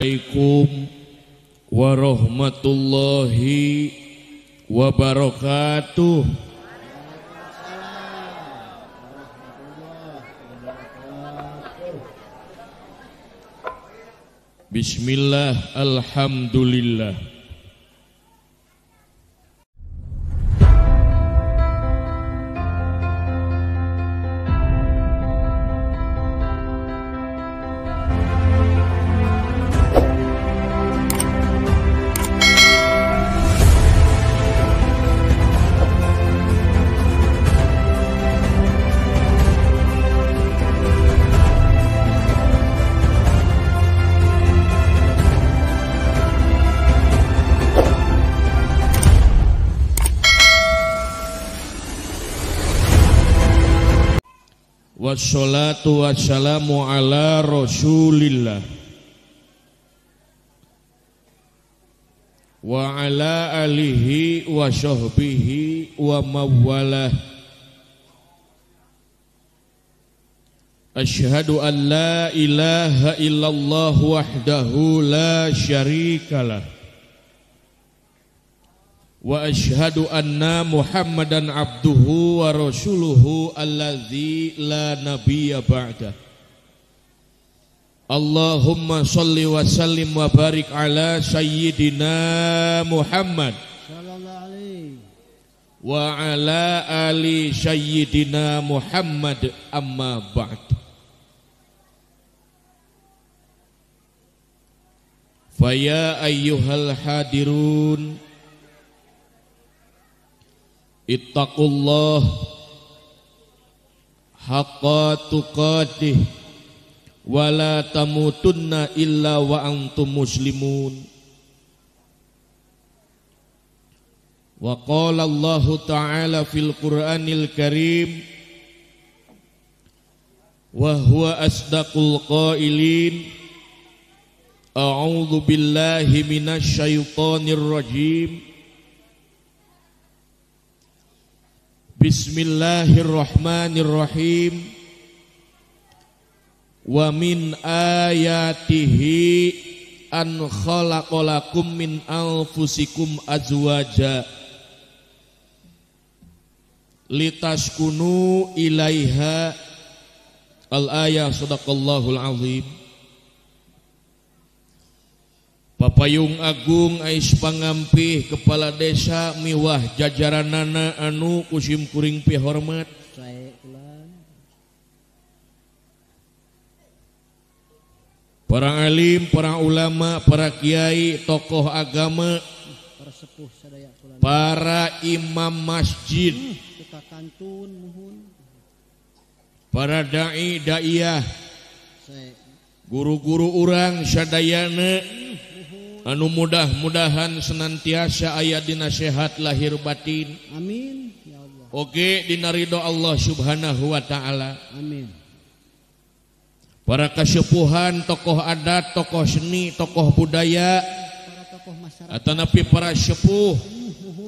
Assalamualaikum warahmatullahi wabarakatuh. Bismillah, alhamdulillah. Wassalatu wassalamu ala rasulillah wa ala alihi wa sahbihi wa mawalah. Asyhadu an la ilaha illallah wahdahu la syarikalah wa asyhadu anna Muhammadan abduhu wa rasuluhu alladzi la nabiyya ba'dah. Allahumma shalli wa sallim wa barik ala sayyidina Muhammad sallallahu alaihi wa ala ali sayyidina Muhammad, amma ba'd. Fa ya ayyuhal hadirun, ittaqullah haqqa tuqatih wa la tamutunna illa wa antum muslimun. Wa qala Allahu ta'ala fil Qur'anil Karim wa huwa asdaqul qailin. A'udzu billahi minasy syaithanir rajim. Bismillahirrahmanirrahim. Wa min ayatihi an khalaqalakum min anfusikum azwaja litaskunu ilaiha. Al-ayah. Sadaqallahul azim. Papayung Agung Ais Pangampih Kepala Desa miwah jajaranana anu kusim kuring pihormat. Para alim, para ulama, para kiai, tokoh agama, para imam masjid, para dai daiyah, guru-guru urang sadayana anu mudah-mudahan senantiasa aya dina sehat lahir batin. Amin ya Allah. Oke, dina ridho Allah Subhanahu wa taala. Amin. Para kasepuhan, tokoh adat, tokoh seni, tokoh budaya, para tokoh masyarakat, atanapi para sepuh,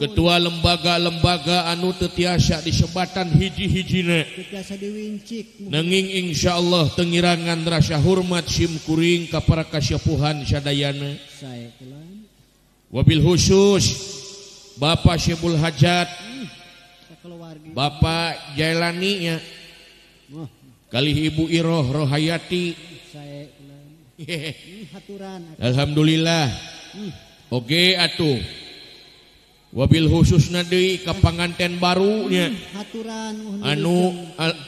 ketua lembaga-lembaga anu teu tiasa disebatan hiji-hijina, teu tiasa diwincik. Nanging insyaallah tengirangan rasa hormat sim kuring ka para kasepuhan sadayana. Wabil khusus Bapak Syebul Hajat, Bapak Jailani nya, kalih Ibu Iroh Rohayati. Alhamdulillah. Oke atuh. Wabil khususna deui ka panganten baru nya. Anu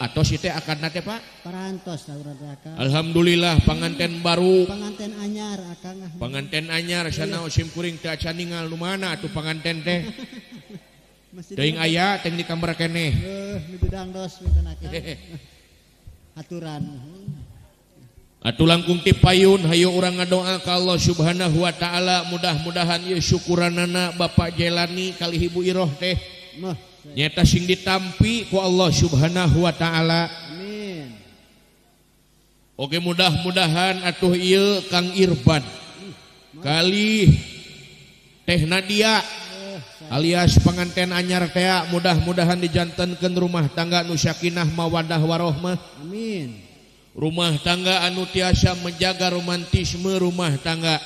atos teh akadna teh Pak? Parantos akang. Alhamdulillah panganten baru. Panganten anyar akang. Panganten anyar sanaos sim kuring teu acan ningal nu mana atuh panganten teh. Teuing aya teh di kamar keneh. Heuh, nu didangdos mungkin akang. Aturan. Atuh langkung ti payun hayu urang ngadoa ka Allah Subhanahu wa taala, mudah-mudahan ieu syukuranana Bapak Jailani kalih Ibu Iroh teh nyata sing ditampi ku Allah Subhanahu wa taala. Amin. Oke, mudah-mudahan atuh ieu Kang Irban kalih Teh Nadia alias panganten anyar teh mudah-mudahan dijantenkeun rumah tangga nu sakinah mawaddah warohmah. Amin. Rumah tangga anu tiasa menjaga romantisme rumah tangga.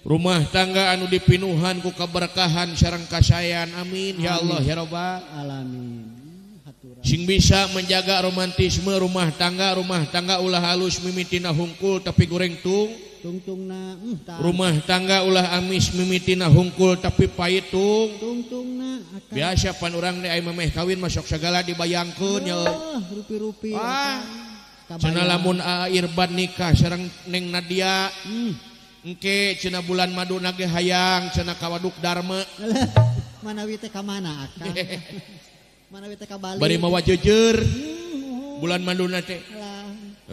Rumah tangga anu dipinuhan ku keberkahan sareng kasayan. Amin ya Allah ya Rabbal alamin. Sing bisa menjaga romantisme rumah tangga ulah halus mimitina hungkul tapi goreng tung tungtungna. Rumah tangga ulah amis mimitina hungkul tapi paitung tungtungna. Biasa pan urang teh aya memeh kawin masuk segala dibayangkeun nya. Rupi-rupi. Cenah lamun Irban nikah sareng Neng Nadia. Engke cenah bulan madu nage hayang cenah ka Waduk Dharma. Manawi teh ka mana akang? Manawi teh ka Bali. Bari mawa jejer. Bulan maduna teh.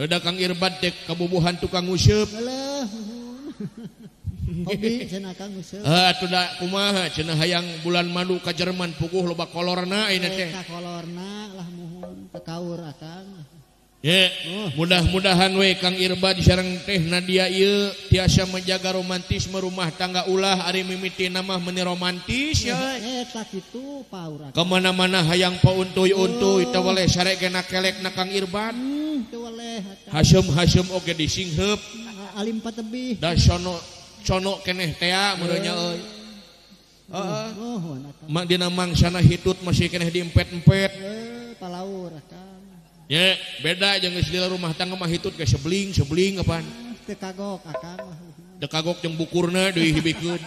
Da Kang Irban teh kabubuhan tukang nguseup. Hobi cenah Kang nguseup. Atuh da kumaha cenah hayang bulan madu ka Jerman puguh loba kolorna ayeuna teh. Ka kolorna lah muhun teu kaur akang. Ye, mudah-mudahan we Kang Irban sareng Teh Nadia ieu tiasa menjaga romantisme rumah tangga ulah ari mimiti mah meuni romantis ya. Eta kitu paur. Kemana-mana hayang pauntuy-untuy teu weleh sare ge nakelekna Kang Irban. Teu weleh. Hasem-hasem oge disingheup. Alim patebih. Da sono sono keneh tea meureun nya euy. Heeh. Mak dina mangsana hitut masih keneh diempet-empet. Palaur akang. Ya, beda jeung geus lila rumah tangga mah hitut ge sebling sebling apaan. Teu kagok akang. Teu kagok jeung bukurna deui hibikeun.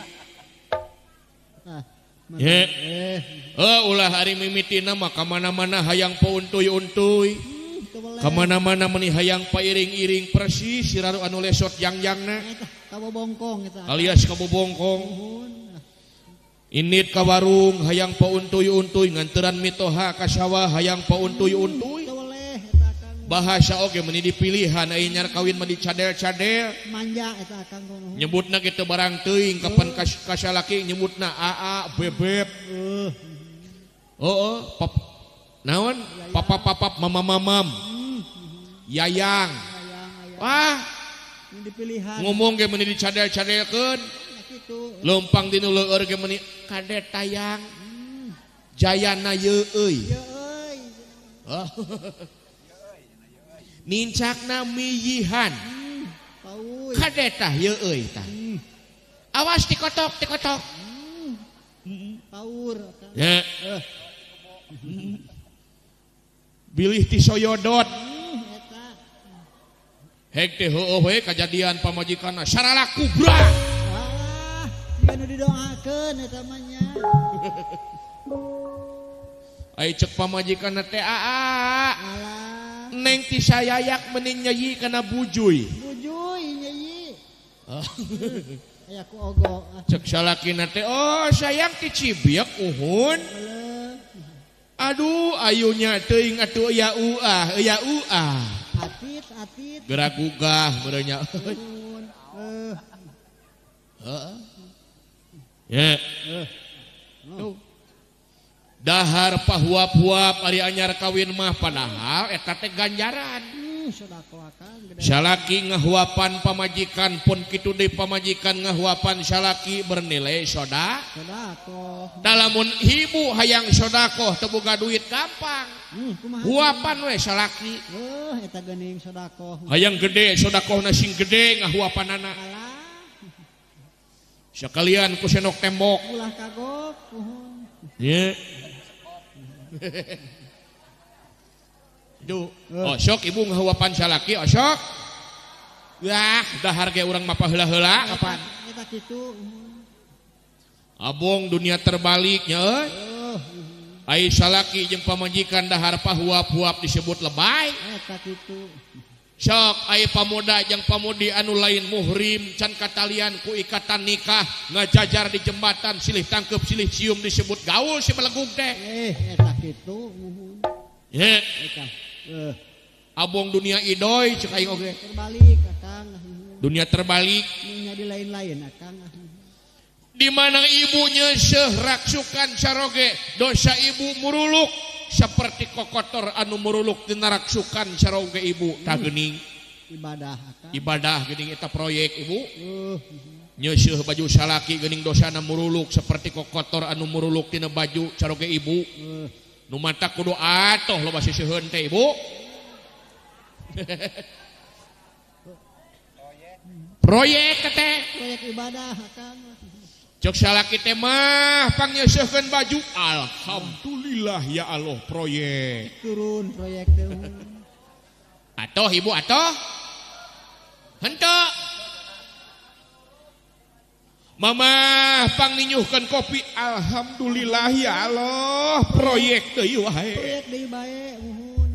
Ye. Ulah ari mimitina mah ka mana-mana hayang pauntuy-untuy. Ka mana-mana meuni hayang pairing-iring persis siraru anu lesot jangjangna. Kabobongkong eta. Alias kabobongkong. Init ka warung hayang pauntuy-untuy nganteran mitoha ka sawah hayang pauntuy-untuy. Bahasa oge meuni dipilihan aya nyar kawin mah dicadel-cadel manja eta akang nyebutna kitu barang teuing kapan kasalaki nyebutna aa bebeb heeh pap naon papa-papap mama-mamam yayang wah dipilihan ngomong ge meuni dicadel-cadelkeun leumpang dinu leueur ge meuni kade tayang jayana ye euy. Nincakna miyihan kade tah ye euy tah awas tikotok tikotok paur ya bilih ti soyodot hek teh heueuh we kajadian pamajikanna sarala kubra ah nu didoakeun eta mah nya ai cek pamajikanna teh aa neng ti sayayak meni nyeyi kana bujuy. Bujuy nyeyi. Aya ku ogo. Cek salakina teh oh sayang ti Cibiak uhun. Aduh ayunya teuing atuh ya uah ya uah. Atit atit. Gerak gugah meureun nya. Heeh. Ye. Tuh. Dahar pahuap-huap ari anyar kawin mah padahal eta teh ganjaran. Salaki ngahuapan pamajikan pun kitu deui pamajikan ngahuapan salaki bernilai soda. Sodakoh. Lamun ibu hayang sodakoh teu boga duit gampang. Huapan we salaki. Eta geuning sodakoh. Hayang gede sodakohna sing gede ngahuapanana. Sakalian ku senok tembok. Ulah kagok. Ye. Duh, osok ibu ngahuapan salaki osok. Wah, dahar ge urang mah paheula-heula kapan? Eta kitu. Abong dunia terbalik nya euy. Ai salaki jeung pamajikan dahar pahuap-huap disebut lebay. Eta kitu. Sok ai pamuda jeung pamudi anu lain muhrim can katalian ku ikatan nikah ngajajar di jembatan silih tangkep silih cium disebut gaul si belegug teh. Eta kitu muhun. Ye. Eta. Abong dunia idoy cek aing oge. Terbalik akang. Dunia terbalik. Dunia di lain-lain akang. Di mana ibu nyeuseuh raksukan saroge dosa ibu muruluk seperti kokotor anu muruluk dina raksukan saroge ibu tah geuning ibadah akang. Ibadah geuning eta proyek ibu. Nyeuseuh baju salaki geuning dosana muruluk seperti kokotor anu muruluk dina baju saroge ibu. Nu mata kudu atoh loba siseuheun teh ibu. Proyek teh. Proyek ibadah akang. Cok salaki teh mah pangnyeuseuhkeun baju. Alhamdulillah ya Allah proyek. Turun proyek teh. Atoh ibu atoh. Henteu. Mama pangninyuhkeun kopi. Alhamdulillah ya Allah proyek deui wae. Proyek deui bae muhun.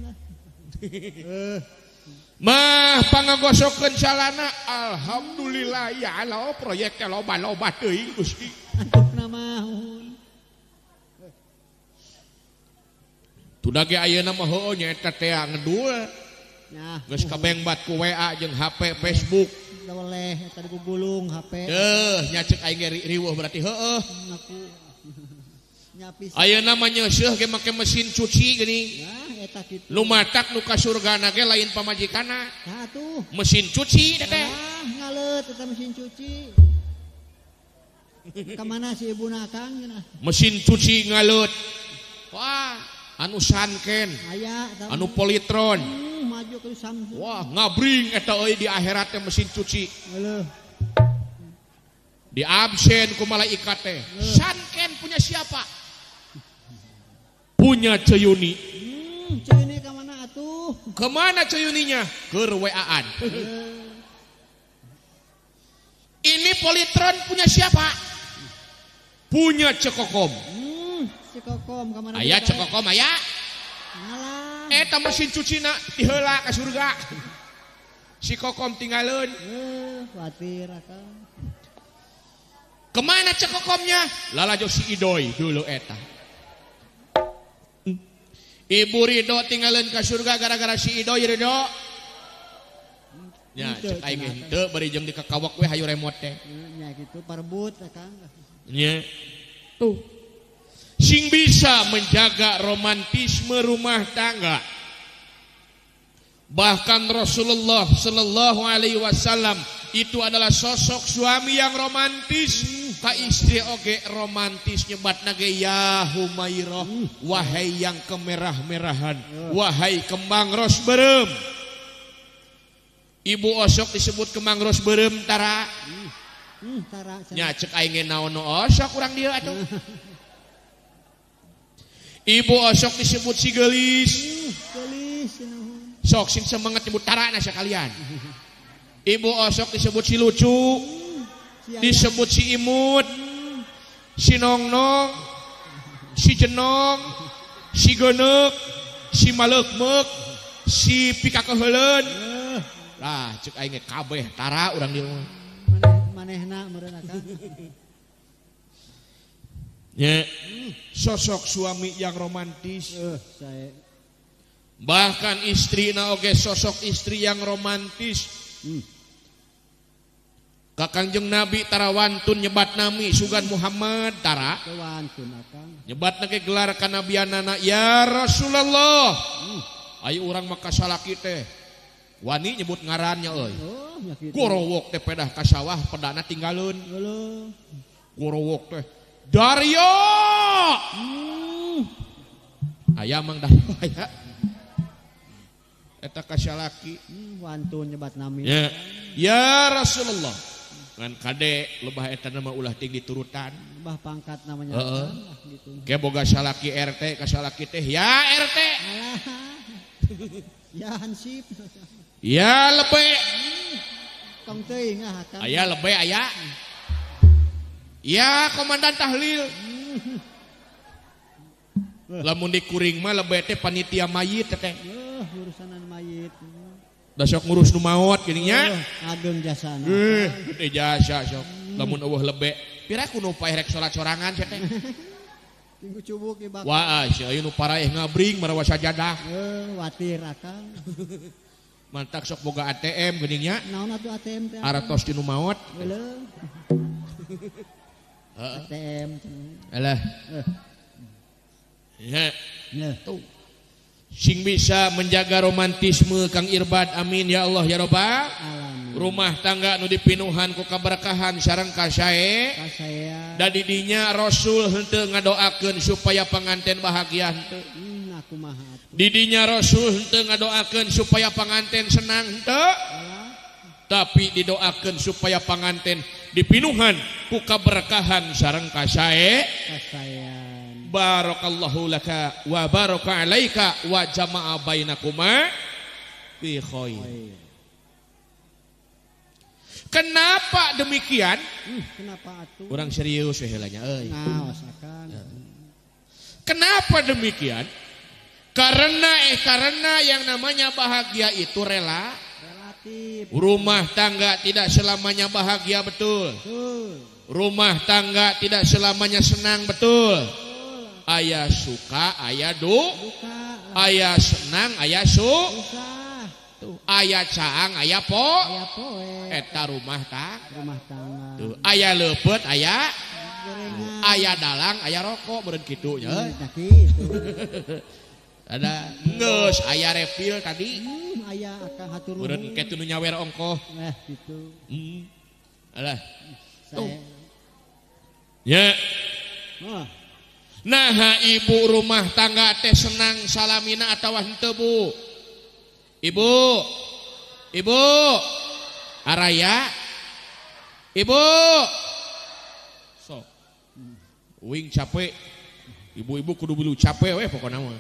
Mah pangagosokeun salana. Alhamdulillah ya Allah proyek teh loba-loba teuing Gusti. Antupna mah muhun. Tuda ge ayeuna mah heueuh nyaeta teh ngedul. Geus kabeng bat ku WA jeung HP Facebook. Boleh eta digugulung HP. Deuh nya ceuk aing ge riweuh berarti heueuh. Ngaku. Nyapis. Ayeuna mah nyeuseuh ge make mesin cuci geuning. Nah, eta kitu. Nu matak nu ka surgana ge lain pamajikanna. Tah atuh. Mesin cuci teh. Ah, ngaleut eta mesin cuci. Ka mana si ibuna Kang cenah? Mesin cuci ngaleut. Wah, anu Sanken. Aya anu Polytron. Maju ke Samsung. Wah, ngabring eta euy di akhirat teh mesin cuci. Leuh. Di absen ku malaikat teh. Sanken punya siapa? Punya Ceyuni. Ceyuni ka mana atuh? Kemana Ceyuninya? Keur WA-an. Ini Polytron punya siapa? Punya Cekokom. Cekokom ka mana? Aya Cekokom aya. Ngalah. Eta mesin cucina diheula ka surga. Si Kokom tinggaleun. Kuatir akang. Kemana Cekokomnya? Lalajo si Idoy dulu eta. Ibu Ridho tinggaleun ka surga gara-gara si Idoy Ridho. Nya cek aing ge henteu bari jeung dikakawak we hayu remote teh. Nya kitu parebut akang. Nya. Tuh. Sing bisa menjaga romantisme rumah tangga. Bahkan Rasulullah Shallallahu Alaihi Wasallam itu adalah sosok suami yang romantis. Ka istri oge romantis nyebat nage ya Humairah, wahai yang kemerah-merahan, wahai kembang ros berem. Ibu osok disebut kembang ros berem tara. Tara. Nya cek aing ge naon nu osok urang dieu atuh. Ibu osok disebut si gelis. Gelis. Sok sing semangat nyebut tarana sekalian. Ibu osok disebut si lucu, disebut si imut, si nongnong, si jenong, si genek, si malekmek, si pikakeheuleun. Lah cek aing ge kabeh tara urang dieu mah. Manehna meureun akang. Ya, sosok suami yang romantis. Bahkan istri na oge sosok istri yang romantis. Ka Kangjeng Nabi tara wantun nyebat nami sugan Muhammad tara. Nyebat nage gelar kanabianana ya Rasulullah. Ayo urang maka salaki teh wani nyebut ngarannya euy. Gorowok teh pedah ka sawah pedana tinggaleun. Gorowok teh Dario. Aya Mang Dario aya. Eta ka salaki wantun nyebat nami. Ya, ya Rasulullah. Ngan kade lebah eta nama ulah ting diturutan. Lebah pangkat namanya. Heeh. Gitu. Ke boga salaki RT ka salaki teh ya RT. Alah. Ya hansip. Ya lebe. Tong teuing ah akang. Aya lebe aya. Ya komandan tahlil. Lamun dikuring mah lebe teh panitia mayit teh. Urusanan mayit. Da sok ngurus nu maot geuning nya. Ageng jasana. Gede jasa sok. Lamun eueuh lebe, pira ku nu paeh rek salat sorangan sia teh. Tinggu cubuk ibak. Wah, sia ieu nu paraeh ngabring marawa sajadah. Watir akang. Mantak sok boga ATM geuning nya. Naon atuh ATM teh? Aratos ti nu maot. Heuleuh. ATM. Alah. Ya. Tuh. Sing bisa menjaga romantisme Kang Irbad, amin ya Allah ya Robbal. Rumah tangga nu dipinuhan ku kaberkahan sareng kasae. Da didinya Rasul henteu ngadoakeun supaya panganten bahagia henteu. Didinya Rasul henteu ngadoakeun supaya panganten senang henteu. Tapi didoakeun supaya panganten dipinuhan ku kaberkahan sareng kasae. Kasaean. Barakallahu laka wa baraka alaika wa jama'a bainakuma fi khair. Kenapa demikian? Kenapa atuh? Orang serius we heula nya euy. Naos akan. Kenapa demikian? Karena yang namanya bahagia itu relatif. Rumah tangga tidak selamanya bahagia, betul. Betul. Rumah tangga tidak selamanya senang, betul. Betul. Ayah suka, ayah duka, ayah senang, ayah susah. Ayah caang, ayah po, ayah poe. Eta rumah tangga. Rumah tangga. Tuh, ayah leupet, ayah gorengan, ayah dalang, ayah rokok, meureun kitu nya. Kitu. Ada geus aya refill tadi. Aya akang hatur nuhun. Meureun engke nu nyawer ongkoh. Gitu. Alah. Tuh. Nya. Nah, ibu rumah tangga teh senang salamina atawa henteu, Bu? Ibu. Ibu. Araya. Ibu. Sok. Uing capek. Ibu-ibu kudu bulu capek we pokona mah.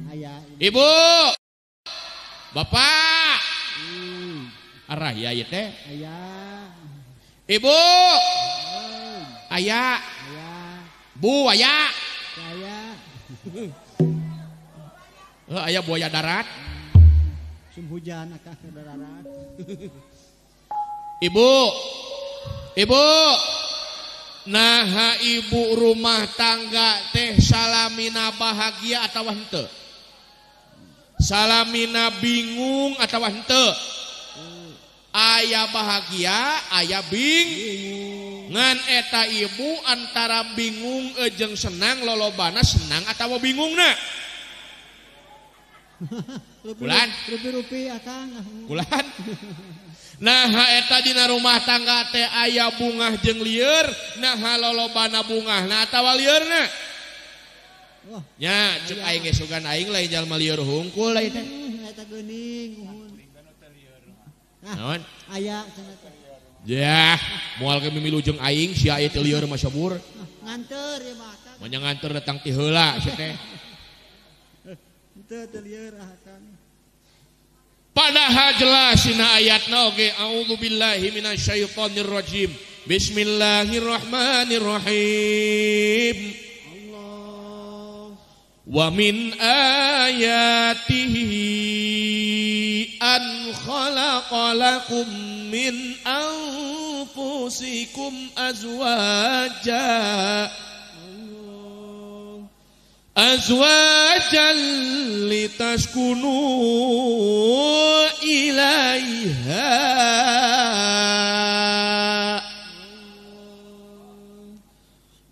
Aya. Ibu. Bapak. Araya ieu teh. Aya. Ibu. Aya. Aya. Bu aya. Aya. Heuh aya buaya darat. Sum hujan akang darat. Ibu. Ibu. Naha ibu rumah tangga teh salamina bahagia atawa henteu? Salamina bingung atawa henteu? Aya bahagia, aya bingung. Ngan eta ibu antara bingung jeung senang lolobana senang atawa bingungna? Kulan, rupi-rupi akang. Kulan. Nah eta dina rumah tangga teh aya bungah jeung lieur, naha lolobana bungahna atawa lieurna? Nya cek aing ge sugan aing lain jalma lieur hungkul lain teh. Eta geuning uhun. Naon? Aya cenah teh. Yah, moal ge mimilu jeung aing sia ieu teh lieur mah sabur. Nganteur ieu mah akang. Manya nganteur datang ti heula sia teh. Henteu teu lieur akang. Padahal jelas dina ayatna oge a'udzubillahi minasyaitonir rajim. Bismillahirrahmanirrahim. Allah. Wa min ayatihi an khalaqa lakum min anfusikum azwaja. Azwajan litaskunu ilaiha.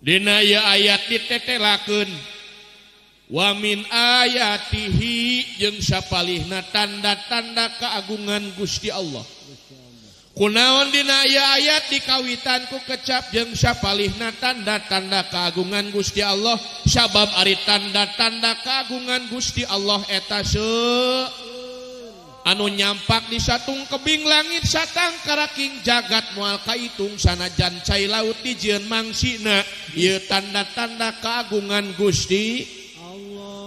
Dina ieu ayat ditetelakeun wa min ayatihi jeung sapalihna tanda-tanda keagungan Gusti Allah. Kunaon dina ieu ayat dikawitan ku kecap jeung sapalihna tanda-tanda keagungan Gusti Allah, sabab ari tanda-tanda keagungan Gusti Allah eta anu nyampak di satung kebing langit satang karaking jagat moal kaitung sanajan cai laut dijieun mangsina ieu tanda-tanda keagungan Gusti Allah.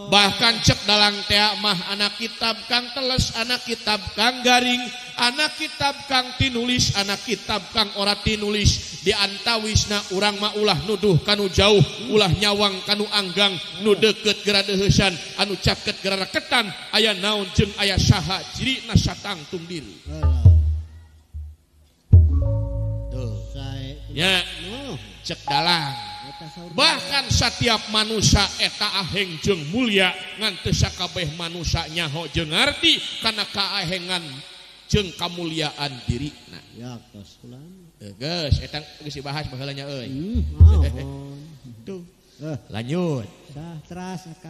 Bahkan cek dalang tea mah anak kitab kang teles, anak kitab kang garing, anak kitab kang tinulis, anak kitab kang ora tinulis, di antawisna urang mah ulah nuduh kanu jauh, ulah nyawang kanu anggang, nu deukeut geura deuheusan, anu caket geura reketan, aya naon jeung aya saha cirina satangtung diri. Tuh. Ya, cek dalang. Bahkan setiap manusia eta aheng jeung mulia, ngan teu sakabeh manusia nyaho jeung ngarti kana kaahengan jeung kamuliaan dirina. Ya tos ulang. Geus eta geus dibahas baheula nya euy. Tuh. Lanjut.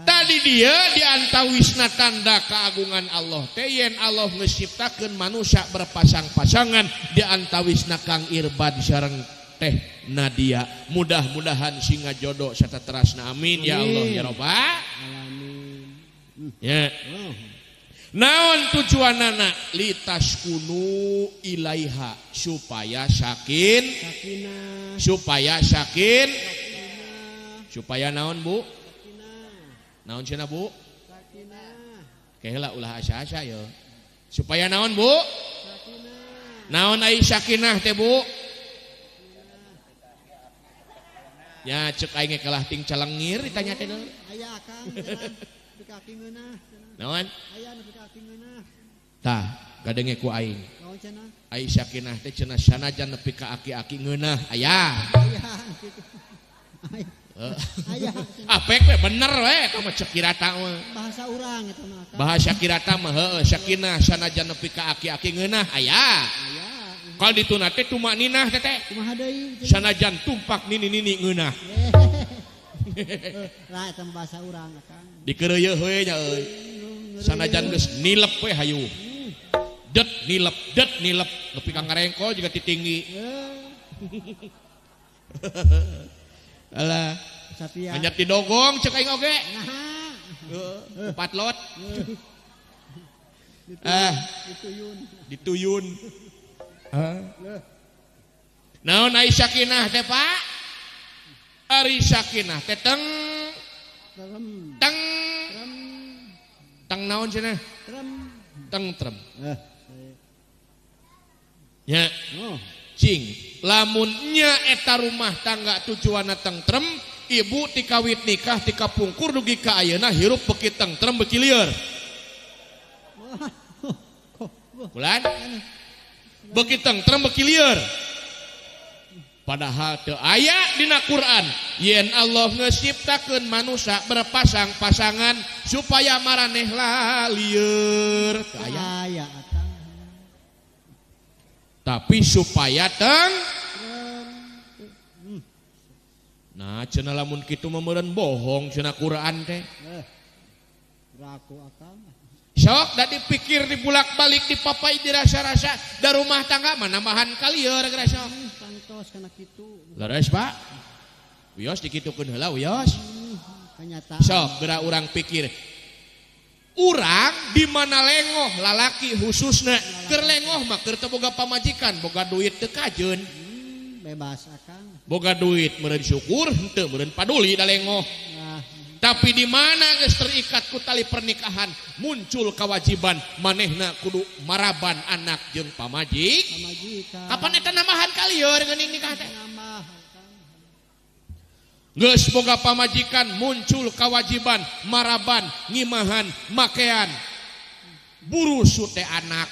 Tadi dia diantawisna tanda keagungan Allah teh yen Allah geus ciptakeun manusia berpasang-pasangan diantawisna Kang Irbad sareng teh Nadia. Mudah-mudahan singa jodoh serta terasna amin ya Allah ya Rabbal alamin. Ya. Naon tujuanana litaskunu ilaiha supaya sakin sakinah supaya sakin supaya naon Bu? Naon cenah Bu? Sakinah. Keheula ulah asa-asa ye. Supaya naon Bu? Sakinah. Naon ai sakinah teh Bu? Ya cek aing kalah ting calengir ditanya teh. Aya akang di kaki ngeunah. Naon? Aya nu kaki ngeunah. Tah, kadenge ku aing. Naon cenah? Ai sakinah teh cenah sanajan nepi ka aki-aki ngeunah aya. Aya kitu. Aya. Apek we bener we eta mah cek kirata mah. Bahasa urang eta mah. Bahasa kirata mah heueuh sakinah sanajan nepi ka aki-aki ngeunah aya. Aya. Kal dituna teh tumaninah teh teh. Kumaha deui? Sanajan tumpak nini-nini ngeunah. Lah eta bahasa urang akang. Dikeureuyeun we nya euy. Sanajan geus nilep we hayu. Det nilep nepi ka ngarengkol juga titinggi. Alah, satria. Hanya didogong cek aing oge. Nah. Empat lot. Ah, dituyun. Dituyun. Naon ai sakinah teh Pak? Ari sakinah teh teng teng teng naon cenah? Tentrem. Nya. Cing, lamun nya eta rumah tangga tujuanna tentrem, ibu tikawit nikah tikapungkur dugi ka ayeuna hirup beuki tentrem beuki lieur. Bulan? Beuki tentrem beuki lieur. Padahal teu aya dina Quran yen Allah geus nyiptakeun manusia berpasang-pasangan supaya maraneh lieur. Teu aya. Tapi supaya teng. Nah cenah lamun kitu mah meureun bohong cenah Quran teh. Raku akang. Sok da dipikir dibulak-balik dipapai dirasa-rasa da rumah tangga mah nambahan kalieur geura sok. Pantos kana kitu. Leres Pak. Wios dikitukeun heula wios. Kenyataan. Sok geura urang pikir. Urang di mana lengoh lalaki khususna keur lengoh mah keur teu boga pamajikan boga duit teu kajeun. Bebas akang. Boga duit meureun syukur henteu meureun paduli da lengoh. Tapi di mana geus terikat ku tali pernikahan muncul kewajiban manehna kudu maraban anak jeung pamajik. Pamajikan. Kapan eta nambahan kalieur geuning nikah teh? Geus boga pamajikan muncul kewajiban maraban ngimahan makean burusu teh anak.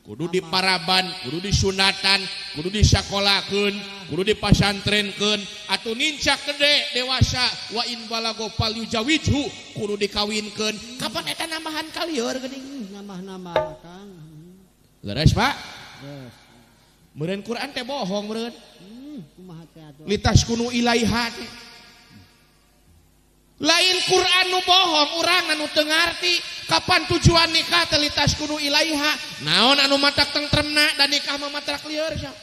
Kudu diparaban, kudu disunatan, kudu disakolakeun, kudu dipasantrenkeun, atuh nincak gede dewasa wa in balago falyujawijhu kudu dikawinkeun. Kapan eta nambahan kalieur geuning? Nambah-nambah Kang. Leres Pak? Leres. Meureun Quran teh bohong meureun. Kumaha teh atuh? Litaskunu ilaiha teh. Lain Quran nu bohong, urang anu teu ngarti. Kapan tujuan nikah teh litaskunu ilaiha? Naon anu matak tentremna da nikah mah matrak lieur sok.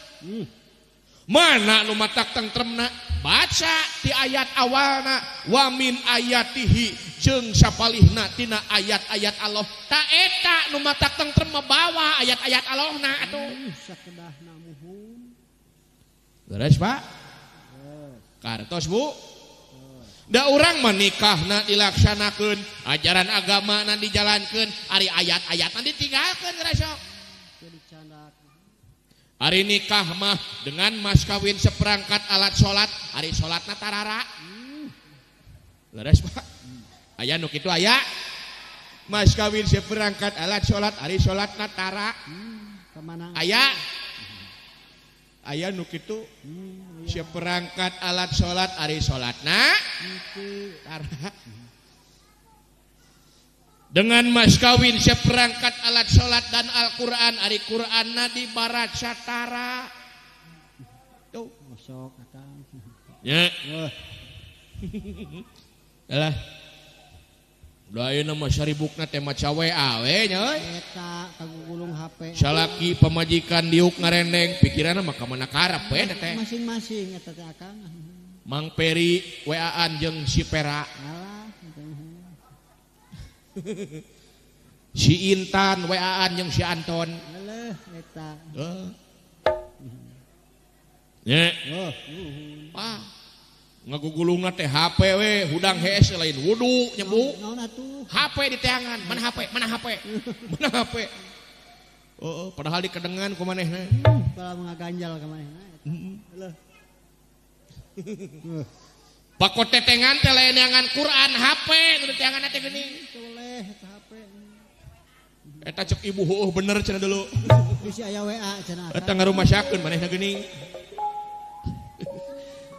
Mana anu matak tentremna? Baca di ayat awalna wa min ayatihi jeung sapalihna tina ayat-ayat Allah. Ta eta nu matak tentrem mah bawa ayat-ayat Allahna atuh. Sakedahna muhun. Leres Pak? Kartos Bu? Da urang menikahna dilaksanakeun, ajaran agamana dijalankeun, ari ayat-ayatna ditinggalkeun geura sok. Ari nikah mah dengan mas kawin seperangkat alat salat, ari salatna tarara. Leres Pak? Aya nu kitu aya. Mas kawin seperangkat alat salat, ari salatna tara. Kamana? Aya. Aya nu kitu seperangkat alat salat ari salatna tara. Dengan mas kawin seperangkat alat salat dan Al-Qur'an ari Qur'anna dibaca tara. Tuh sok akang. Nya. Alah. Da ayeuna mah saribukna teh maca WA we nya euy. Eta kagugulung HP. Salaki pamajikan diuk ngarendeng pikiranna mah ka mana karep we teh. Masing-masing eta teh akang. Mang Peri WA-an jeung si Pera. Alah. Si Intan WA-an jeung si Anton. Eleh eta. Heeh. Nya. Wah. Ngagugulungna teh HP we, hudang hees lain wudu nya Bu. Naon atuh? HP di teangan, mana HP? Mana HP? Mana HP? Heeh, padahal dikedengan ku manehna. Padahal ngaganjal ka manehna. Heeh. Eleh. Pakot tetengan teh lain neangan Quran HP nu diteangan teh geuning. Soleh eta HP. Eta cek ibu heueuh bener cenah dulu. Bisi aya WA cenah. Eta ngarumasakeun manehna geuning.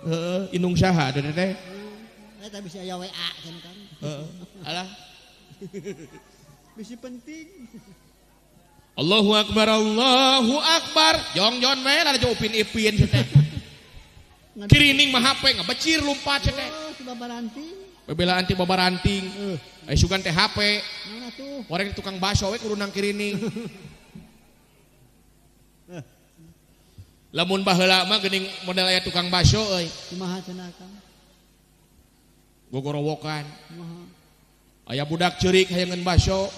Heeh, indung saha teh teh? Eta bisi aya WA cenah kan. Heeh. Alah. Bisi penting. Allahu akbar, Allahu akbar. Jongjon we lah jeung Upin Ipin teh. Kirining mah HP ngabecir lumpat teh. Oh, ti babaranting. Bebelaan ti babaranting. Aya sugan teh HP. Naon atuh? Wareng tukang baso we kudu nang kirining. Lamun baheula mah geuning model aya tukang baso euy. Kumaha cenah Kang? Gogorowokan. Kumaha? Aya budak ceurik hayangeun baso.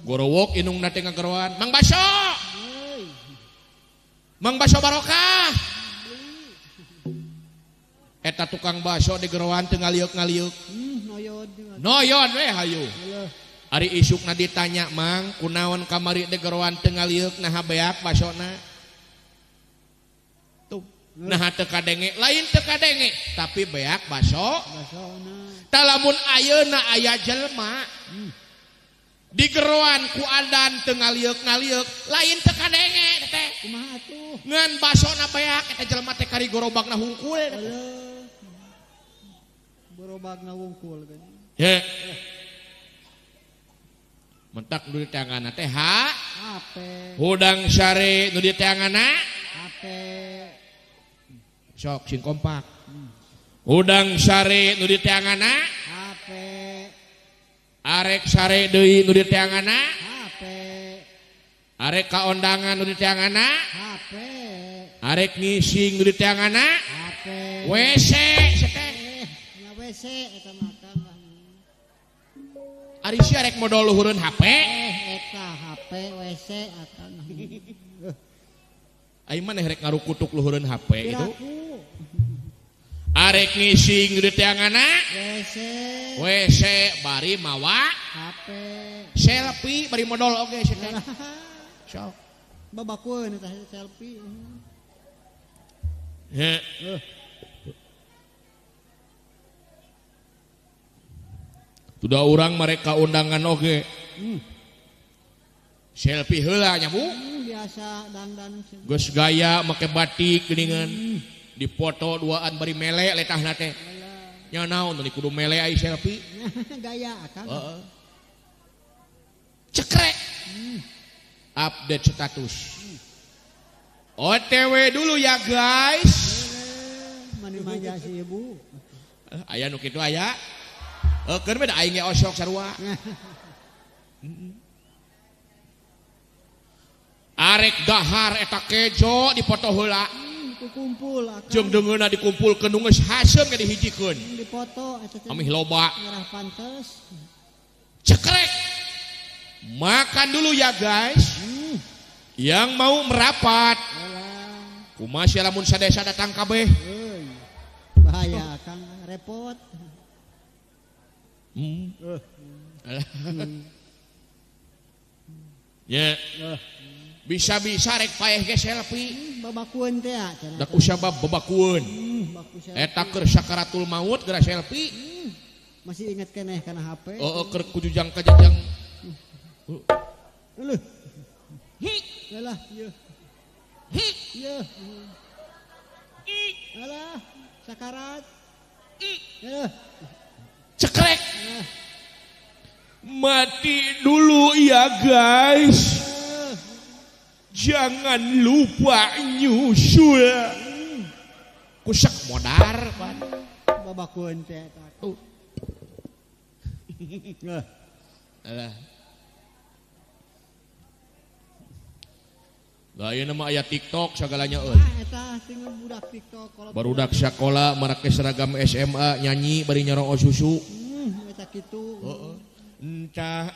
Gorowok indungna teh ngageroan, "Mang baso!" Mang baso barokah. Eta tukang baso digeroan teu ngaliuk-ngaliuk. Noyod. Noyod we hayu. Ari isukna ditanya, "Mang, kunaon kamari digeroan teu ngaliuk naha beak basona?" Tuh, naha teu kadenge, lain teu kadenge, tapi beak baso. Basona. Tah lamun ayeuna aya jelema digeroan ku adan teu ngaliuk-ngaliuk, lain teu kadenge teh. Kumaha atuh? Ngan basona beak eta jelema teh kari gorobagna hungkul. Gorobagna wungkul kan. Ye. Mentak nu diteanganna teh ha? HP. Hudang sare nu diteanganna? HP. Sok sing kompak. Hudang sare nu diteanganna? HP. Arek sare deui nu diteanganna? HP. Arek kaondangan nu diteanganna? HP. Arek ngising nu diteanganna? HP. WC seteh. Nya WC eta mah Kang. Ari si arek modol luhureun HP? Eta HP WC akang. Ai maneh rek ngarukutuk luhureun HP itu? Arek ngising diteanganna? WC. WC bari mawa HP. Selfie bari modol oge sia teh. Sok. Babakeun eta selfie. He. Sudah orang mereka undangan oge. Selfie heula nya Bu. Biasa dangdan. Geus gaya make batik geuningan. Dipoto duaan bari mele letahna teh. Nya naon tadi kudu mele ai selfie. Gaya akang. Heeh. Cekrek. Update status. OTW dulu ya guys. Mani manja si ibu. Aya nu kitu aya. Keur beda aing ge osok sarua. Arek dahar eta kejo dipoto heula. Kumpul akang. Jeung deungeunna dikumpulkeun nu geus haseum ge dihijikeun. Dipoto eta teh. Amih loba. Ngarah pantes. Cekrek. Makan dulu ya guys. Yang mau merapat. Kumaha sia lamun sadesa datang kabeh. Bahaya akang, repot. Ya. Bisa-bisa rek paeh ge selfie. Babakueun teh cenah. Da kusabab babakueun. Eta keur sakaratul maut geura selfie. Masih inget keneh kana HP. Heeh, keur kujujang kajajang. Leuh. Hi. Alah, ieu. Hi. Ieu. Alah, sakarat. I. Cekrek. Mati dulu ya guys. Jangan lupa nyusul. Kusak modar pan. Babakueun teh eta. Alah. Lah ieu mah aya TikTok sagalanya euy. Eta sing budak TikTok kalau barudak sakola marake seragam SMA nyanyi bari nyaroo susu. Eta kitu. Heeh. Entah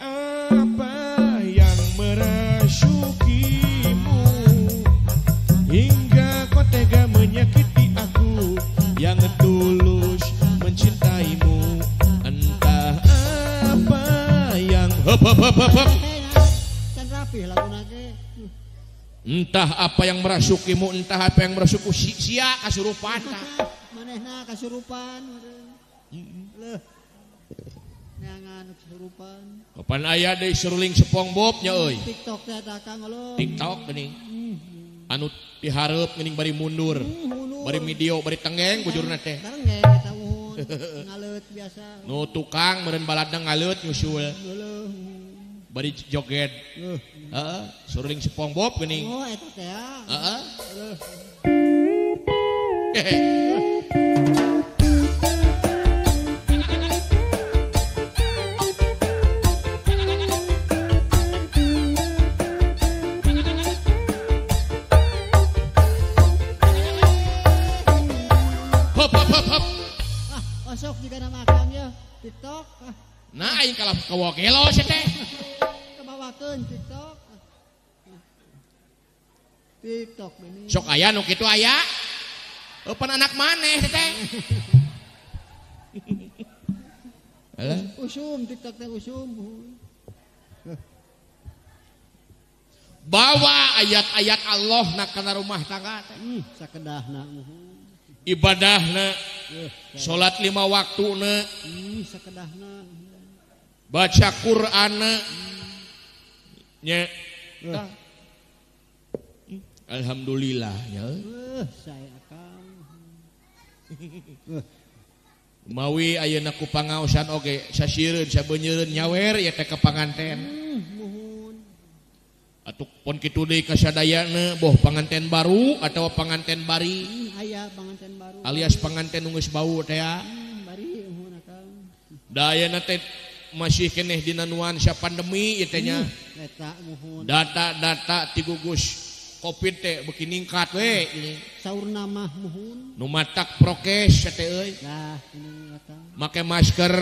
apa yang merasukimu hingga kau tega menyakiti aku yang tulus mencintaimu. Entah apa yang hop hop hop hop hop. Entah apa yang merasukimu, entah apa yang merasuku sia kasurupan. Manehna kasurupan. Leuh. Neangan kasurupan. Kapan aya deui seruling SpongeBob nya euy. TikTok teh eta Kang leuh. TikTok geuning. Anu dihareup geuning bari mundur. Bari video, bari tenggeng bujurna teh. Tenggeng eta uhun. Ngaleut biasa. Nu tukang meureun baladna ngaleut nyusul. Bari joget. Heeh, suruling SpongeBob geuning. Oh, eta teh. Heeh. Hop hop hop hop. Ah, osok juga nama akang ya, TikTok. Ah. Nah, aing kalah kawogelo sia teh. TikTok. TikTok ini. Sok aya nu kitu aya. Eupan anak maneh teh. Alah, usum TikTok teh usum. Bawa ayat-ayat Allah na kana rumah tangga teh. Sakedahna. Ibadahna. Salat 5 waktuna. Sakedahna. Baca Qur'anna. Nya. Alhamdulillah ya. Saya akang. Mawi ayeuna ku pangaosan oge sasiereun sabeunyereun nyawer ya teh ka panganten. Muhun. Atuh pon kitu deui ka sadayana boh panganten baru atawa panganten bari. Aya panganten baru. Alias panganten nu geus bau teh ya. Bari muhun akang. Da ayeuna teh masih keneh dina nuansa pandemi ieu teh nya. Data-data ti gugus Covid teh beuki ningkat we. Saurna mah muhun. Nu matak prokes teh euy. Nah, ini eta. Make masker.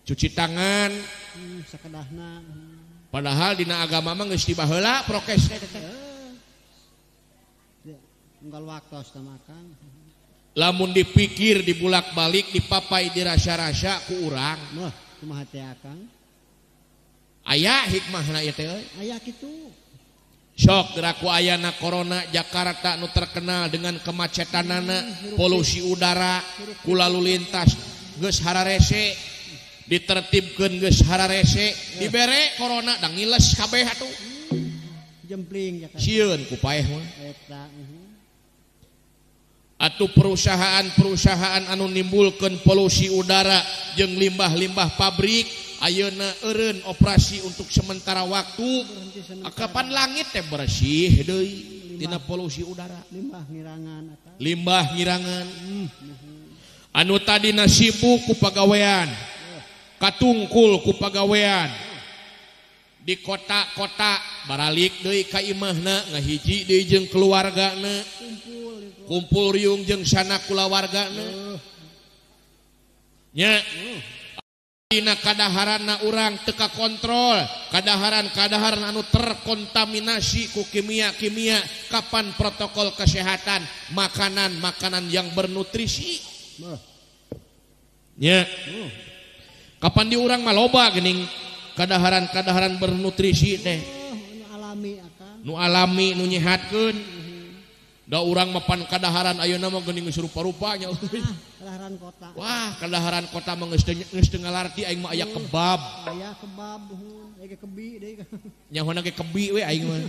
Cuci tangan. Sakedahna. Padahal dina agama mah geus tibaheula prokes teh. Unggal waktos teh makan. Lamun dipikir dibulak-balik dipapai dirasa-rasa ku urang. Wah, kumaha teh akang? Aya hikmahna ieu teh euy. Aya kitu. Sok geura ku ayana corona Jakarta nu terkenal dengan kemacetanana, polusi udara, ku lalu lintas geus hararese, ditertibkeun geus hararese, dibere corona da ngiles kabeh atuh. Jempling Jakarta. Sieun ku paeh mah. Eta. Atau perusahaan-perusahaan anu nimbulkeun polusi udara jeung limbah-limbah pabrik ayeuna eureun operasi untuk sementara waktu. Kapan langit teh bersih deui tina polusi udara, limbah ngirangan eta. Limbah ngirangan. Anu tadina sibuk ku pagawean, katungkul ku pagawean di kota-kota baralik deui ka imahna ngahiji deui jeung keluargana. Kumpul riung jeung sanak kulawargana. Nya. Dina kadaharanna urang teu kakontrol, kadaharan-kadaharan anu terkontaminasi ku kimia-kimia, kapan protokol kesehatan, makanan-makanan yang bernutrisi. Nya. Kapan di urang mah loba geuning kadaharan-kadaharan bernutrisi teh. Nu alami akang. Nu alami nu nyehatkeun. Da urang mapan kadaharan ayeuna mah geuning geus rupa-rupanya. Kadaharan kota. Wah, kadaharan kota mah geus teu ngalarti aing mah aya kebab. Aya kebab nuhun, aya kebi deui. Nyahona ge kebi we aing mah.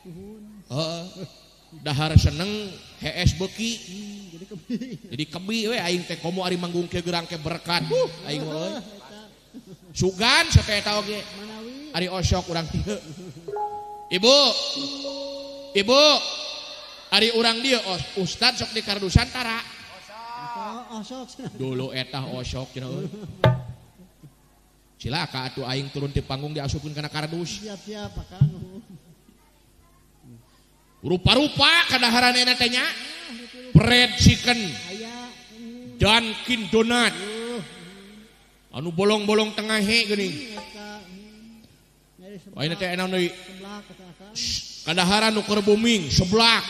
Nuhun. Heeh. Dahar seneng hees beuki. Jadi kebi. Jadi kebi we aing teh komo ari manggung kieu gerang ke berkat. Aing mah euy. Sugan sateh eta oge. Manawi. Ari osok urang dieu. Ibu. Ibu. Ari urang dia ustad sok di kardusan tara. Osok. Dulu eta osok cenah euy. Cilaka atuh aing turun ti panggung diasupkeun kana kardus. Siap-siap akang. Rupa-rupa kadaharan enak teh nya. Fried chicken. Dunkin Donut. Anu bolong-bolong tengah he geuning. Ayeuna teh naon deui? Kadaharan nu keur booming seblak.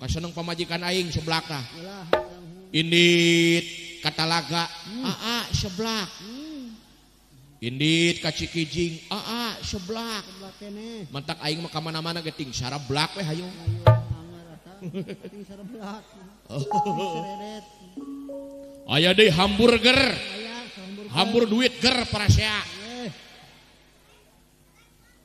Kaseneng pamajikan aing seblak tah. Indit ka Talaga, aa seblak. Indit ka Cikijing, aa seblak. Mantak aing mah ka mana-mana ge ting sarablak we hayu. Aya deui hamburger. Hambur duit ger parasea.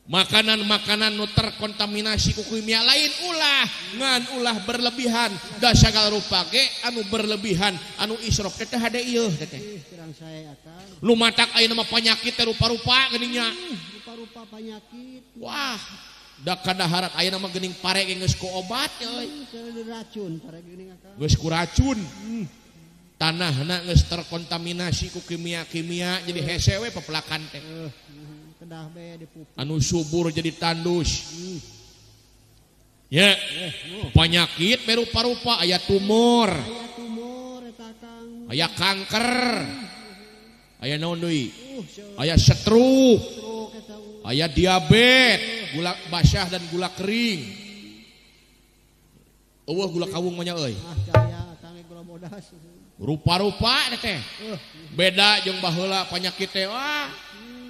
Makanan-makanan nu terkontaminasi ku kimia lain ulah ngan ulah berlebihan da sagala rupa ge anu berlebihan anu israf teh hade ieu teh. Nu matak ayeuna mah panyakit teh rupa-rupa geuning nya. Rupa-rupa panyakit. Wah, da kadaharan ayeuna mah geuning pare ge geus ku obat euy. Racun pare geuning akang. Geus ku racun. Tanahna geus terkontaminasi ku kimia-kimia jadi hese we pepelakan teh. Kedah be dipupuk. Anu subur jadi tandus. Ya. Penyakit berupa-rupa aya tumor. Aya tumor eta Kang. Aya kanker. Aya naon deui? Aya stroke. Aya diabetes, gula basah dan gula kering. Eueuh gula kawung mah nya euy. Ah, aya gula bodas. Rupa-rupa teh. Beda jeung baheula penyakit teh wah.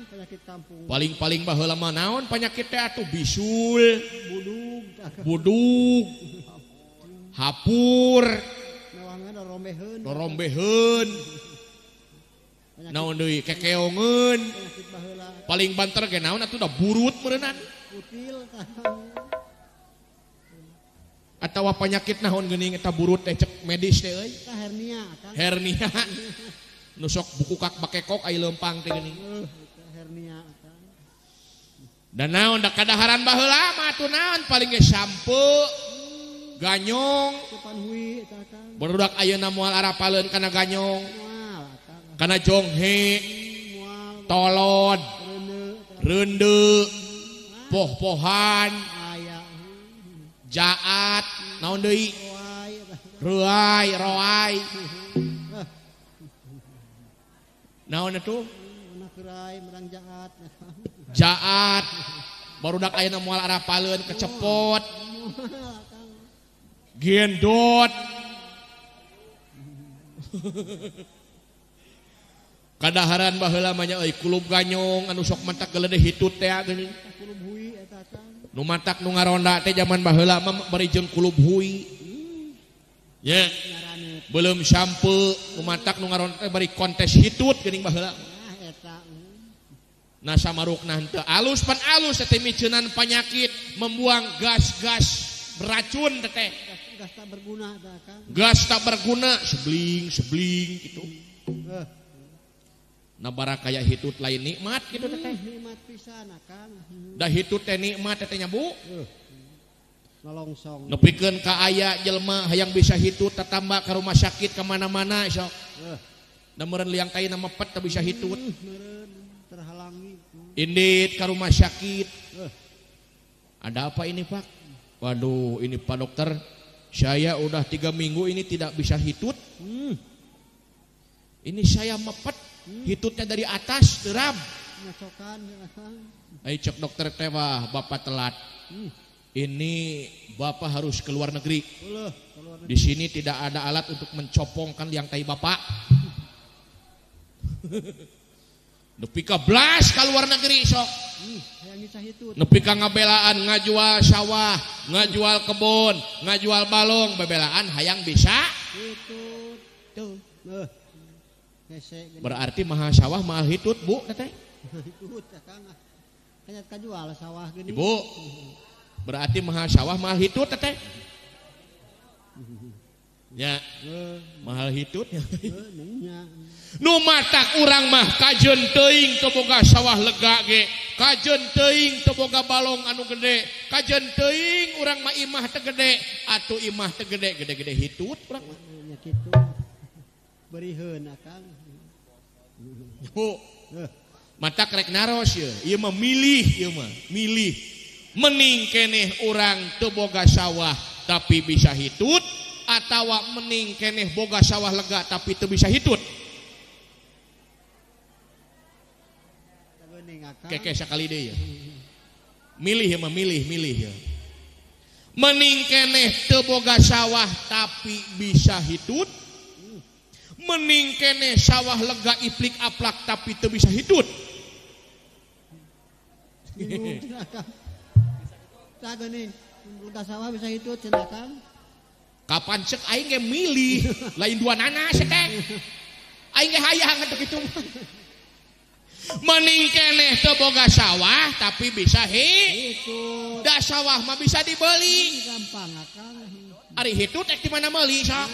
Penyakit kampung. Paling-paling baheula mah naon penyakit teh atuh bisul, budug, budug, hapur, rombeheun, rombeheun. Naon deui kekeongeun. Paling banter ge naon atuh da burut meureunnan. Kutil atawa penyakit naon geuning eta burut teh cek medis teh euy. Eta hernia Kang. Hernia. Nu sok bukukak bakekok aya leumpang teh geuning. Hernia Kang. Dan naon da kadaharan baheula mah atuh naon paling ge sampe, ganyong, hui eta Kang. Barudak ayeuna moal arapaleun kana ganyong. Kana jonghe, tolod, reunde, poh-pohan, jaat, naon deui? Reuay, roai. Naon atuh? Jaat. Jaat. Barudak ayeuna moal arapaleun kecepot. Gendot. Kadaharan baheula mah nya euy kulub ganyong anu sok mantak geledeh hitut teh geuning. Kulub hui eta Kang. Nu matak nu ngaronda teh jaman baheula mah bari jeung kulub hui. Nya. Belum sampe nu matak nu ngaronda teh bari kontes hitut geuning baheula. Nah samarukna henteu alus pan alus teh miceunan panyakit membuang gas-gas beracun teh. Gas tak berguna teh Kang. Gas tak berguna sebling-sebling gitu. Nah bara kaya hitut lain nikmat gitu teh. Nikmat pisan Kang. Da hitut teh nikmat teh nya Bu. Nolongsong. Nepikeun ka aya jelema hayang bisa hitut tatamba ka rumah sakit ka mana-mana sok. Da meureun liang kaina mepet teu bisa hitut. Terhalangi. Indit ka rumah sakit. Ada apa ini Pak? Waduh ini Pak Dokter, saya udah 3 minggu ini tidak bisa hitut. Ini saya mepet, hitutnya dari atas terab. Ayo cek dokter teh wah Bapak telat. Ini Bapak harus ke luar negeri. Di sini tidak ada alat untuk mencopongkan liang tai Bapak. Nepi ka blas ka luar negeri sok. Nepi ka ngabelaan ngajual sawah, ngajual kebun, ngajual balong, bebelaan hayang bisa. Hitut. Tuh. Berarti mahal sawah mahal hitut Bu teteh. Hitut Kang. Kanyat kajual sawah geuning. Ibu. Berarti mahal sawah mahal hitut teteh. Ya. Mahal hitut. Nu matak urang mah kajeun teuing teu boga sawah lega ge, kajeun teuing teu boga balong anu gede, kajeun teuing urang mah imah teu gede, atuh imah teu gede, gede-gede hitut urang mah. Nya kitu. Beriheun Akang. Bu. Matak rek naros ieu, ieu mah milih ieu mah, milih. Mening keneh urang teu boga sawah tapi bisa hitut atawa mening keneh boga sawah lega tapi teu bisa hitut. Keke sakali deui ya. Milih ya mah milih ya. Mending keneh teu boga sawah tapi bisa hitut. Mending keneh sawah lega iplik aplak tapi teu bisa hitut. Tah geuning lega sawah bisa hitut cenah Kang. Kapan cek aing ge milih lain dua nana teh. Aing ge hayang atuh kitu. Mending keneh teu boga sawah tapi bisa hitut. Da sawah mah bisa dibeli. Gampang Akang. Ari hitut ek di mana meuli sok?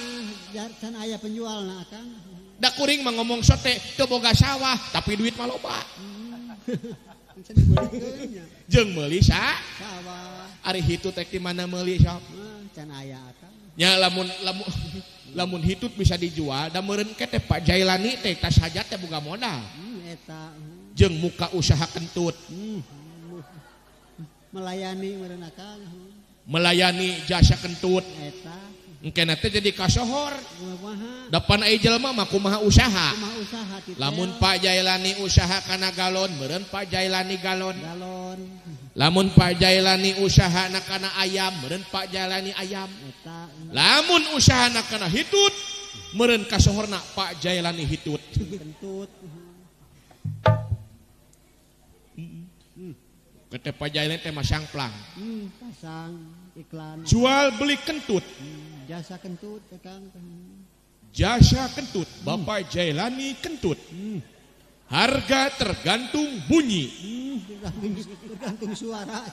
Can aya penjualna Akang. Da kuring mah ngomong sote teu boga sawah tapi duit mah loba. Can dibelikeun nya. Jeung meuli sawah. Ari hitut ek di mana meuli sok? Can aya Akang. Nya lamun hitut bisa dijual da meureun ke teh Pak Jailani teh tas hajat teh boga modal. Eta. Jeung muka usaha kentut. Melayani meureun Akang. Melayani jasa kentut. Eta. Engkena teh jadi kasohor. Depan ai jelema mah kumaha usaha. Kumaha usaha kitu. Lamun Pak Jailani usaha kana galon, meureun Pak Jailani galon. Galon. Lamun Pak Jailani usaha na kana ayam, meureun Pak Jailani ayam. Eta. Lamun usaha na kana hitut, meureun kasohorna Pak Jailani hitut. Kentut. Kete Pak Jailani teh masang plang. Pasang iklan. Jual beli kentut. Jasa kentut, Kang. Jasa kentut, Bapak Jailani kentut. Harga tergantung bunyi. Tergantung suara.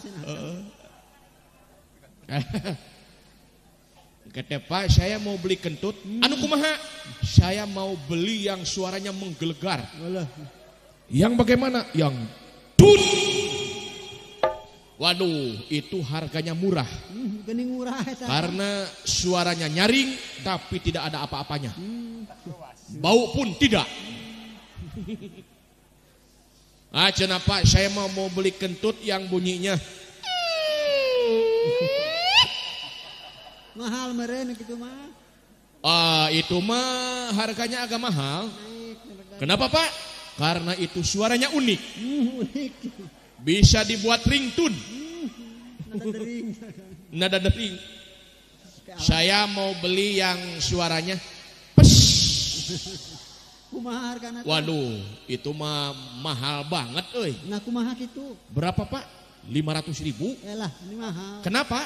Kata Pak, saya mau beli kentut. Anu kumaha? Saya mau beli yang suaranya menggelegar. Yang bagaimana? Yang tut. Waduh, itu harganya murah. Murah karena suaranya nyaring tapi tidak ada apa-apanya. Bau pun tidak. Ah, cenah Pak, saya mau beli kentut yang bunyinya mahal meureun kitu mah. Ah, itu mah harganya agak mahal. Kenapa, Pak? Karena itu suaranya unik. Unik. Bisa dibuat ringtone. Nada dering. Nada dering. Saya mau beli yang suaranya pes. Kumaha hargana? Waduh, itu mah mahal banget euy. Nah, kumaha kitu? Berapa, Pak? 500.000. Elah, ini mahal. Kenapa?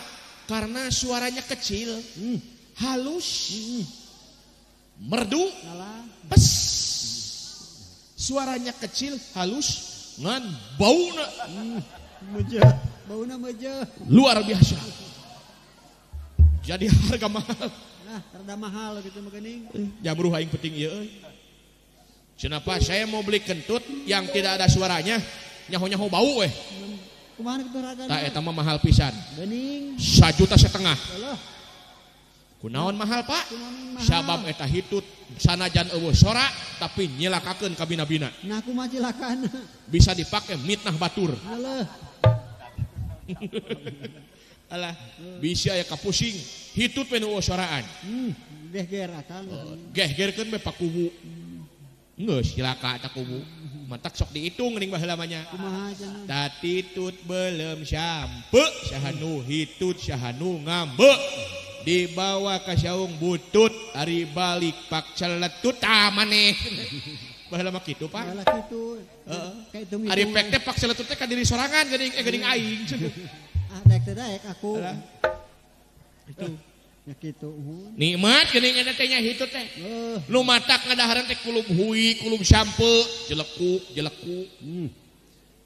Karena suaranya kecil, halus, merdu, pes. Suaranya kecil, halus, ngan bauna. Mejeh, bauna mejeh. Luar biasa. Jadi harga mahal. Nah, rada mahal gitu mah geuning. Jamruh aing penting ieu euy. Kenapa saya mau beli kentut yang tidak ada suaranya, nyaho-nyaho bau weh. Kumaha kitu hargana? Tah eta mah mahal pisan. Geuning. 1,5 juta. Alah. Kunaon mahal, Pak? Sabab eta hitut sanajan eueuh sora tapi nyilakakeun ka bina-bina. Nah, kumaha cilakana? Bisa dipake mitnah batur. Alah. Alah, bisa aya kapusing hitut we nu eueuh soraan. Gehger akang. Gehgerkeun we pakubu. Geus cilaka eta kubu. Matak sok dihitung geuning baheula mah nya. Kumaha cenah? Tatitut belem sampe saha nu hitut saha nu ngambe. Dibawa ka saung butut ari balik pak celetut tah maneh. Baheula mah kitu, Pak. Baheula kitu. Heeh. Ari pek teh pak celetut teh ka diri sorangan geuning geuning aing. Ah, daek teh daek aku. Itu. Ya kitu. Nikmat geuning eta teh nya hitut teh. Nu matak ngadaharan teh kulub hui, kulub sampe, jelekuk, jelekuk.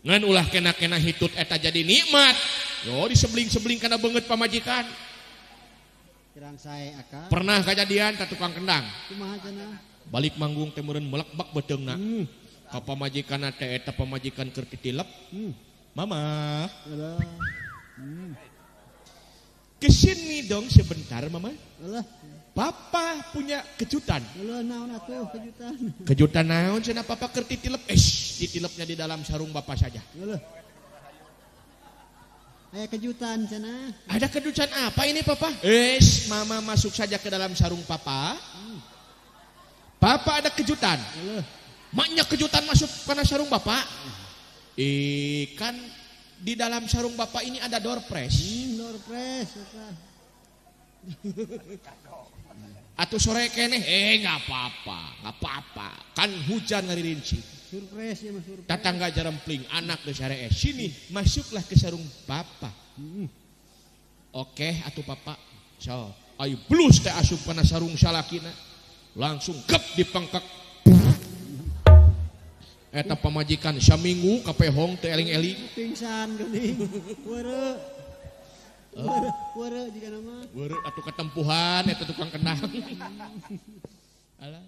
Ngan ulah kena-kena hitut eta jadi nikmat. Yo disebling-sebling kana beungeut pamajikan. Kirang sae akang. Pernah kejadian ka tukang kendang. Kumaha cenah? Balik manggung teh meureun melekbak beuteungna. Ka pamajikanna teh eta pamajikan keur titilep. Mama. Alah. Kesini dong sebentar, Mama. Alah. Papa punya kejutan. Alah, naon atuh kejutan? Kejutan naon cenah papa keur titilep? Titilepnya di dalam sarung bapak saja. Alah. Aya kejutan cenah. Ada kejutan apa ini papa? Mama masuk saja ke dalam sarung papa. Papa ada kejutan. Alah. Maknya kejutan masuk karena sarung bapak. Kan di dalam sarung bapak ini ada door press. Door press eta. Atuh sore keneh nggak apa-apa, nggak apa-apa. Kan hujan ngaririnci. Surprise ya mas surprise. Tatangga jarempling, anak geus sarees. Sini masuklah ke sarung bapak. Oke, atuh papa. So, ayo blus teh asup kana sarung salakina. Langsung gep dipengkek. Eta pamajikan saminggu kapehong teu eling-eling. Pingsan geuning. Weureu. Weureu jiga nama. Weureu atuh ketempuhan eta tukang kendang. Alah.